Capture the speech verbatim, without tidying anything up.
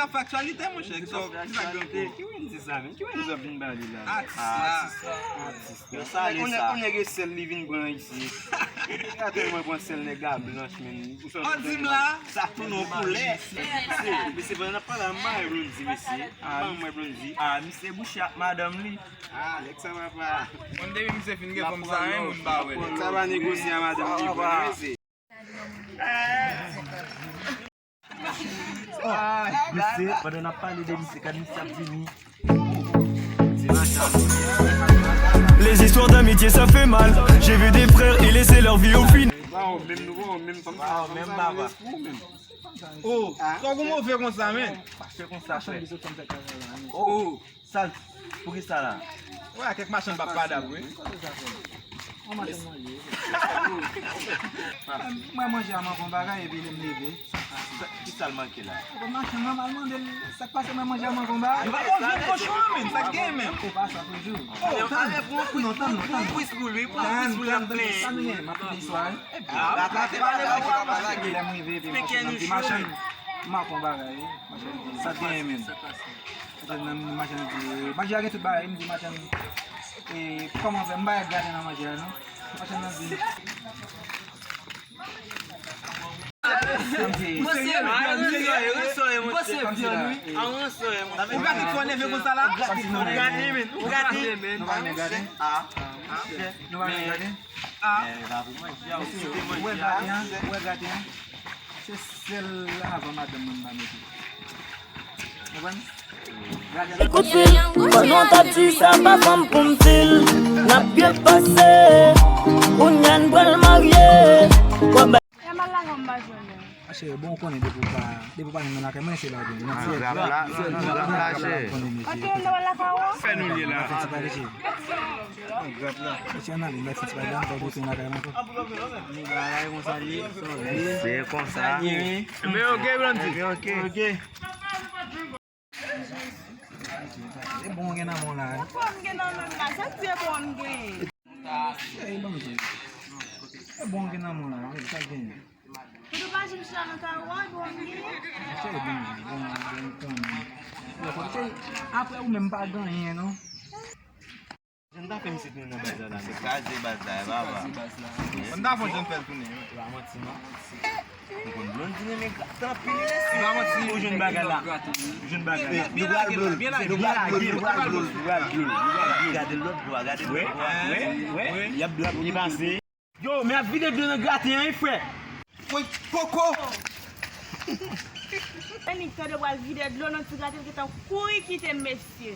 Sa fè aktyalite, monchè. Sa fè aktyalite. Ki Wendy sa menm? Ki Wendy w ap vin pale la? Atis la. Atis la. Yo sale sa. Ou nèg e sèl li vin pran isit. Li tèlman pran sèl nèg a blanch, men. Ou di m la? Sa tounen yon koulè. Mesye, mesye, pandan n ap pale a, m pa wè Blondy, mesye. M pa wè Blondy. Ah, misye bouche ak madanm li. Ah, nèg sa papa. Moun depi misye fin gen fanm sa, en moun pa wè. Nèg sa pa negosye a madanm li, mesye. Mesye, pandan n ap pale de misye, gad misye ap vini. Les histoires d'amitié, ça fait mal. J'ai vu des frères y laisser leur vie au final. Waw, menm nou, waw, menm fanm sa, menm baba. Oh, sa w gon move konsa, men. Fache konsa, frè. Oh. Sa l, poukisa la? Wè, kèk machann p ap padap, wi. Mwen manje a manke yon bagay epi lè m leve. Kisa l manke la? Machann nan, m al mande l sa k pase, mwen manje a manke yon bagay. Yo pa bon jwenn kochon an menm, sa k gen menm? Ou pa sa toujou. Oh, tann, tann, non, tann, non, tann. Pran plis pou li, pran plis pou l ap plenyen. Sa nou gen, m ap kite istwa, wi. Lè m rive epi machann nan di, machann, m ap yon bagay, wi. Machann di, sa k genyen menm? Machann nan, machann nan di, machann a gen tout bagay, m di machann, e, kòman fè, m pa wè graten nan manje a, non? Machann nan di, ou gade fò neve konsa la? Ou gade, men, ou gade. Nou pa renmen graten? Ah, ah, men, men pa pou manje a, ou kite manje a. Ou wè graten an? Se sèl avan madanm mwen m pa mete. Konprann? Kout fil, pandan w t ap di sa pa fanm pou m fil. N ap byen pase, kounye a n pral marye. W ap bay. Lè m al lakay w m pa jwenn ou. Cheri, bon, ou konnen depi w pa, depi w pa jwenn mwen lakay mwen, se lage w. Nan ti grap la, nan ti grap la, cheri. Ok, m nan lakay ou. Fè nou li la. Fè ti pale, cheri. Ti analiz la, fè ti pale, m pa w tounen lakay mwen ankò. Se konsa. Ebyen, ok, Blondy. Ebyen, ok. Ok. E bon gen nan men w la, wi. Bon gen nan men m la, sa k di e bon gen? Cheri, ban m di. E bon gen nan men w la, wi, sa k genyen? Ou te pa janm chita nan kay ou a, bon gen? Cheri, ban m di, bon, bon, konnen. Cheri, apre ou menm pa gen anyen, non. Jan n ta fè misye tounen nan baz la la. Se kraze baz la, e papa. Jan n ta fè jan n fè l tounen. Pa manti non. M konn Blondy renmen graten anpil mesye. Pa manti. Ou jwenn bagay la. Ou jwenn bagay la. Nou pral dlo l. Nou pral dlo l. Nou pral dlo l. Nou pral dlo l. Gade lòt bò a, gade lòt bò a. Wi, wi, wi. Y ap dlo ap pase. Yo, men ap vide dlo nan graten an, wi, frè. Woy, koko! Annik tande pral vide dlo nan ti graten, l gentan kouri kite m, mesye.